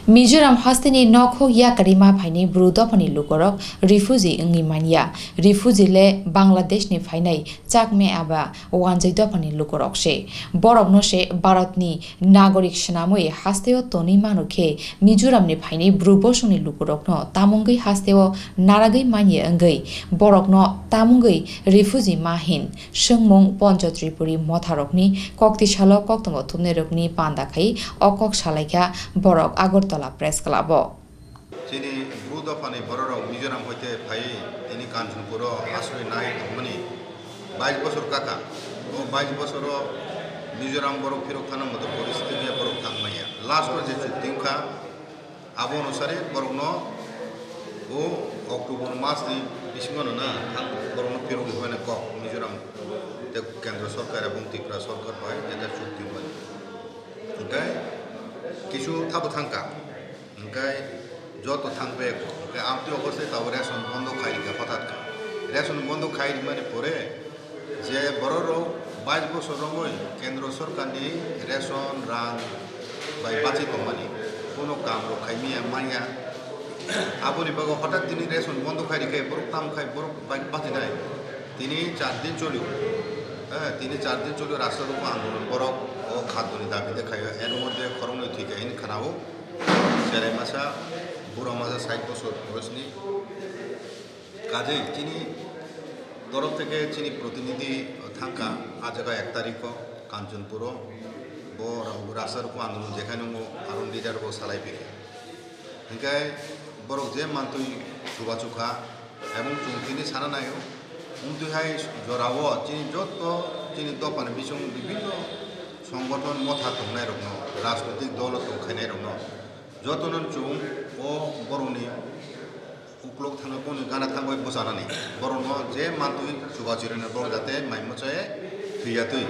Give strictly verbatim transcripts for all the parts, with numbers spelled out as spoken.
Mizoram hasteni nokhok yakarima phainai Bru dophani lukurok refugee wngwi manya. Refugee le Bangladeshni phainai Chakma eba Wanjwi dophani lukurok se. Borokno se Bharatni nagorik swnamwi hasteo tonwi mano khe Mizoramni phainai Bru bosongni lukurokno tamungwi hasteo naragwi manya wngwi borokno tamungwi refugee ma hin. Swngmung Pancha Tripuri motharokni koktisalo koktwma thumnairokni panda khai o kok salaikha borok Agartala Press Club-o. Chini Bru dophani bororok Mizoram hoite phaiwi tini Kanchanpuro asroi nai tongmani bais bosor kaka. O bais bosoro Mizoram borok phirok thana moto poristiti khe borok thang manya. Last-o je chukti wngkha, abo onusare borokno o October masni bisingo no na thang borokno phirok rwmani kok Mizoram tei Kendra Sorkar ebong Tripura Sorkar bai jeta chukti bai. Hwnkhe kisu thabo thangkha, hwnkhe joto thang bag, hwnkhe amtwi obo se tabuk ration bondo khai rikha hothat khe. Ration bondo khai rimani pore je bororok bais bosor romwi Kendra Sorkarni ration rang bai bachi tongmani, kono kam rok khai miya manya. Aboni bagwi hothat tini ration bondo khai rikhe borok tam khai borok bai bachinai. Tini char din cholio, eh, tini char din cholio rasta rogo andolon borok o khadoni dabi de khaio, er moddhe khoroknwi thwikha hini khwnao. Cherai masa, bura masa sait bosor borosni. Kajei chini torof theke chini protinidhi thangkha, ah jaga ek tarikh o Kanchanpuro, bo rasta rogo andolon jekhai nungo aro leader bo salai phikha. Hingke borok je mantwi chubachu kha, ebong chwng tini sana naio, wngtwi hai jorao chini joto chini dophani bising bibinno songgothon motha tongnairokno, rajnoitik dolo tongkhainairokno, jotono chwng o borokni uklok thangwi boni gana thangwi bwchanani, borokno je mantwi chubachu rwna borok jate mai mwchawi thwiyatwi,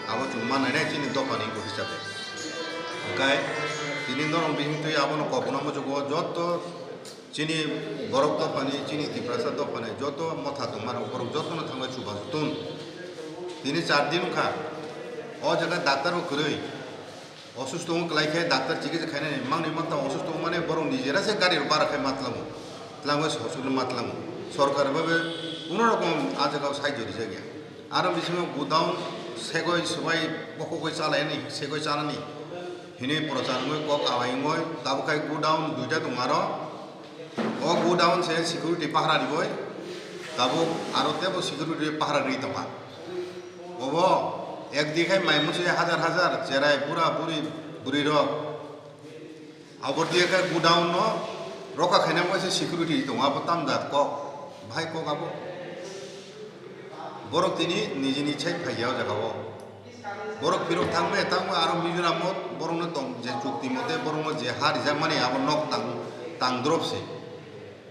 abo chwng ma nainai chini dophani bo hisabe. Hwnkhe tini norok bihik twi abono kobokna muchungo joto chini borok dophani, chini Tiprasa dophani joto motha tongmarok borok jotono thangwi chubachu tun. Tini char din wngkha, o jaga daktar bo kwrwi, osusto wng kwlai khe daktar chikitsa khainani, mangni mangta osusto wngmani borok nijera se gari rok bara khai ma tlango, tlangwi sosokno ma tlango. Sorkar bai bo kuno rokom a jaga o sahajyo rijak ya. Aro bisingo godown segoi swbai bokhogoi chalaini, segoi chanani hinwi prochar wngwi kok awai wngoi, tabuk khai godown duita tongo aro. O godown se security pahara riboi, tabuk aro tebo security pahara ri tongkha. Obo ekdi khai mai mwsui hajar hajar cherai bura buri bwrwi rok. Abo diya khe godown no roka khaina waisa security tongo, abo tamjat kok, bahai kok abo. Borok tini nijini side phaiya o jaga o. Borok phirok thangmaya, thangma aro Mizoram o borok no tong je chukti mote borok no je ha rijak mani abo nok tang, tang drop se.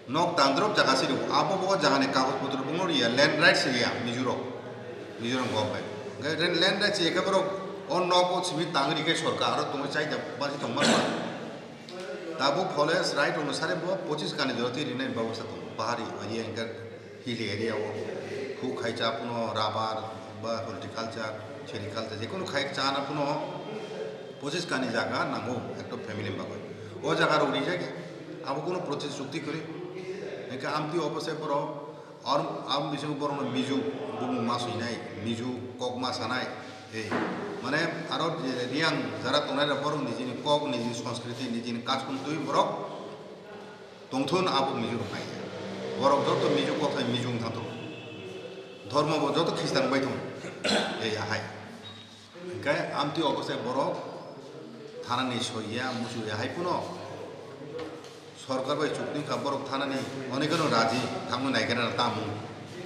Nok tang drop jaga se rw, abo bo jaga ni kagoj potro bo no riya, land rights riya Mizoram, Mizoram government. Hwnkhe land rights riya khe borok o nok o simi tang ri khe sorkar aro tongwi chai da basi tong ma. Tabuk forest right onusare bo pochis kani jora twi rinai babostha tongo. Pahari area hwnkhe hill area o huk khai cha phano rubber ba horticulture, sericulture, jekunu khai chana phano pochis kani jaga nango ekta family ni bagwi. O jaga rok rijak ya, abo kunu prochis chukti kwrwi. Hwnkhe amtwi obo se borok Ar, ang bisingo borokno Mizo bumung ma swinai, Mizo kok ma sanai, ei, mane aro je Reang jara tongnai rok borok nijini kok, nijini sanskriti, nijini kastom twi borok tongthun abo Mizo rok nai. Borok joto Mizo kok hai Mizo wng thang thung. Dhormo bo joto Khristan bai thung. Ei ahai. Hingke amtwi obo se borok thanani soiya, musuya hai phano sorkar bai chukni kha borok thanani onekano raji thangwi nai gana tamung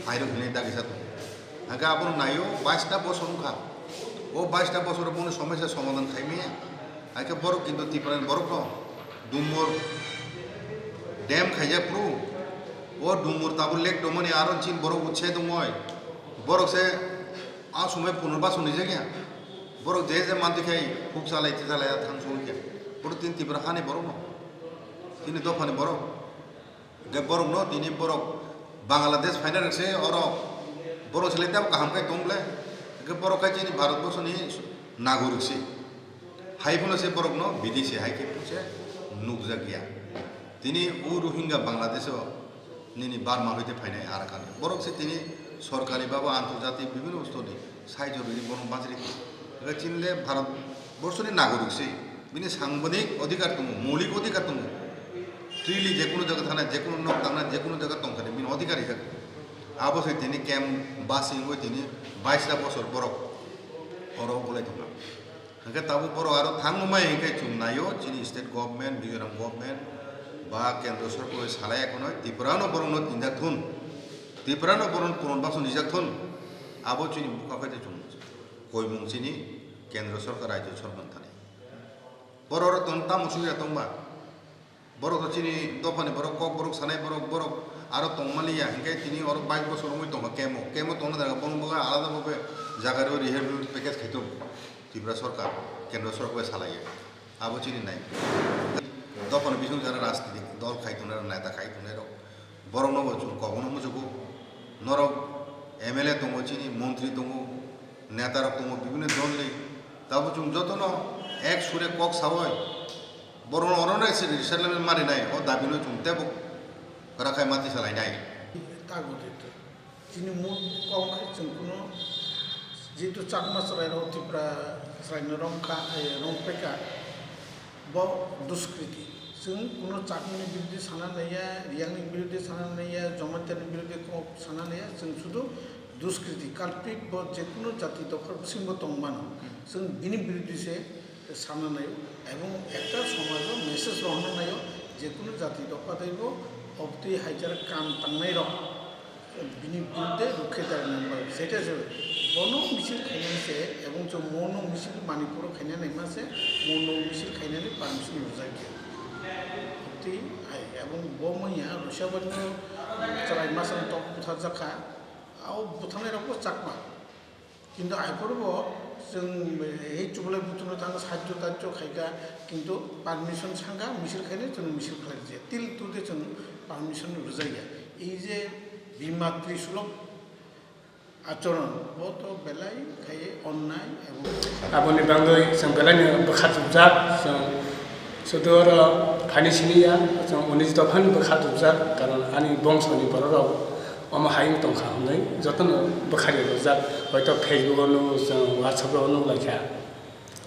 airok hinwi dagisa tongo. Hingke abono naio baista bosor wngkha. O baista bosoro bono somosya somadhan khaimaya. Haikhe borok kintu Tiprani borokno dumor dam khaijak phuru o dumor tabuk lake tongmani aro chini borok utse tongoi. Borok se A somoi punurbason rijak ya. Borok je je mantwi khai huk chalai, te chalai, a thang song khe. Borok tini Tipra hani borok no. Tini dophani borok. Hingke borok no tini borok Bangladesh phaina rok se oro borok se lai tebo kaham khai tong ble. Hingke borok khai chini Bharat borsoni nagorik se. Hai phano se borok no bidesi hai khe phano se Nukjak ya. Tini o Rohingya Bangladesh o nini Burma hoite phainai Arakan. Borok se tini sorkari babo antorjatik bibhinno stoni saijo rwini bono bachri. Hwnkhe chini le Bharat borsoni nagorik se. Bini sangbonik odhikar tongo, moulik odhikar tongo. Freely jekunu jaga thana, jekunu nok tangna, jekunu jaga tongthani bini odhikar rijak. Abo se tini camp basing oi tini bais ta bosor borok oro bolai tongna. Hwnkhe tabuk borok aro thangma mai hwnkhe chwng naio, chini state government, Mizoram government ba kendro sorkar bai salai ya khwnwi Tripura no borok no tinjak thun. Tripura no borok no puron baksa nijak thun. Abo chini bwkha khe chwng koimung chini kendro sorkar, rajyo sorkar thani. Borok oro tong tamo sugya tongba. Borok to chini dophani borok, kok borok sanai borok, borok aro tongmani ya, hwnkhe tini oro bais bosor wngwi tongkha kemo. Kemo tongna jaga bono bagwi alada bhabe jaga rw rehab package khaito Tripura sorkar, kendro sorkar bai salaiya. Abo chini nai. Dophani bising jara rajnitik dol khai tongnai rok, neta khai tongnai rok. Borokno bo chwng kokno muchugo. Norok M L A tongo, chini montri tongo, neta rok tongo, bibhinno dol ni. Tabo chwng jotono ek sure kok sawi borokno orono se resettlement marinai, o dabino chwng teibo kwrak khai mati salainai. Tago de to. Chini mul kok khai chwng kuno jehetu Chakma chwrairok Tripura chwraino romkha, eh, romphaikha. Bo duskriti. Chwng kuno Chakmani biruddhe sana naiya, Riyangni biruddhe sana naiya, Jamaitiani biruddhe kok sana naiya, chwng sudu duskriti, culprit bo jekunu jati dopha bisingo tongmano. Chwng bini biruddhe se sana naio, ebong ekta somajo message rohorna naio, jekunu jati dopha teibo obtwi haijar kam tangnairok. Bini birudde rukhe dar member, seta se bono misil khainani se, ebong chwng mono misil Manipuro khainani ma se, mono misil khainani permission rwjak ya. Tei hai, ebong bo manya Russia bai no chwrai masang tok butharjak kha, o butharnai rok bo Chakma. Kintu aiphuru bo chwng, eh, ei chubolai buthumno thang sahajjo tajjo khaikha, kintu permission sangkha misil khainai chwng misil khlai rwjak ya. Till today chwng permission rwjak ya. Ei je Bima Trisulok achoron, bo to belai khai onnai ebong. Aboni bagwi chwng belaino bwkha chupjak, chwng sudu oro phaini siniya, chwng unis dophani bwkha chupjak, karon ani bongsoni bororok omo hai wng tongkha hwnwi jotono bwkha rwjak, hoito Facebook-o nugo, chwng WhatsApp-o nuklaikha.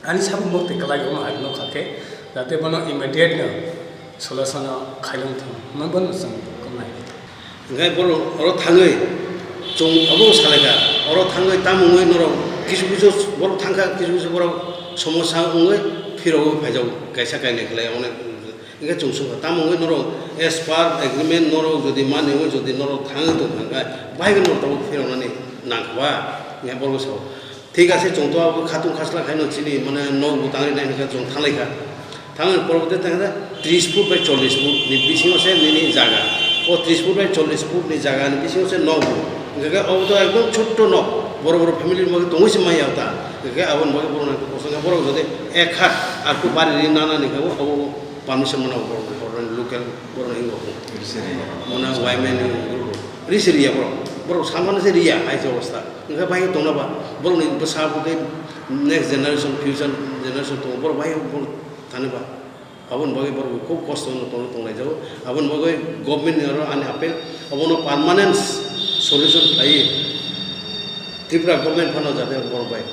Ani samung bo twi kwlai omo hai nukha khe, jate bono immediate no solution o khailung thung hwnwi bono chwng kumnai. Hwnkhe borok oro thangwi chwng abo salaikha, oro thangwi tamo wngwi norok kisu kisu borok thangkha, kisu kisu borok somosa wngwi phirogwi phaijago, kaisa kainwi khlai onek. Hingke chwng songkha, tamo wngwi norok as per agreement norok jodi mani wngwi jodi norok thangwi tongkha hingkhe, bahai khe norok tabuk phiroknani nangkha ba? Hingkhe borok sao, thik ase, chwng to abo khatung khasla khaino chini mane nok bo tangri nai hingkhe chwng thanglaikha. Thangwi poroboti tangkha tris foot bai chollish foot ni bisingo se nini jaga. O tris foot bai chollish foot ni jaga ni bisingo se nok bo. Hingkhe obo to ekdom chotto nok, borok borok family ni bagwi tongwi se manya ta. Hingkhe aboni bagwi borok nang kosong khe borok jodi ek hat arku bari ri nana ni khe bo abo permission mano borok, borok ni local borok ni hingo. Mona Y M A ni group. Risi riya borok. Borok samano se riya, hai se obostha. Hingkhe bai tongna ba, borok ni bwsa bo tei next generation, future generation tongo. Borok bai borok thani ba. Aboni bagwi borok khub kosto no tongna tonglai jago. Aboni bagwi government ni oro ani appeal, abono permanent solution khlaiwi Tripura government phano jate borok bai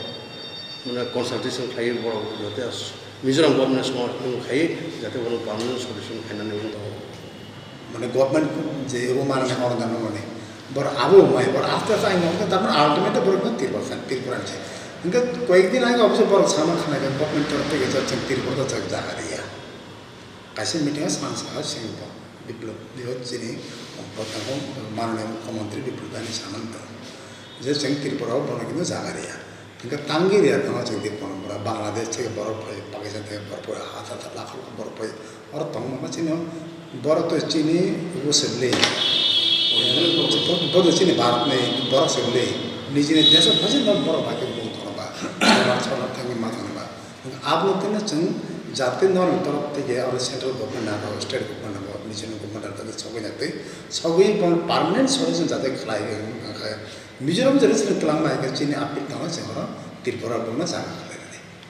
mane consultation khlaiwi borok jate Mizoram government somothon khai jate bono permanent solution khainani wng tongo. Mane government je ebo manani order no mane bor abo mai bor aste aste aino hwnkhe tamar ultimate borok no Tripura san Tripura ni se. Hwnkhe koyek din age obose borok sama khana khe government torop theke jat chwng Tripura to chwng jaga riya. Kaisa meeting o sansa singbo Biplop Deb chini bwtangbo manani mukhyamantri Biplop Deb ni samani tongo je chwng Tripura o bono kino jaga riya. Hingke tangi riya tongma chwng di kono bora Bangladesh theke borok phai, Pakistan theke borok phai, hajar hajar lakh lakh borok phai. Oro tongma ma chini borok to chini ubo se bwle. Bo, bo to chini Bharat ni borok se bwle. Nijini desh o phaji no borok bai khe bung kono ba. Chona chona thangwi ma thangwi ba. Abo tini chwng jate norok torok theke oro central government abo state government abo nijini government abo tini sogwi na twi sogwi bo permanent solution jate khlai wngkha. Mizoram jora chini twlangma hai khe chini appeal tangma se oro Tripura buma jaga.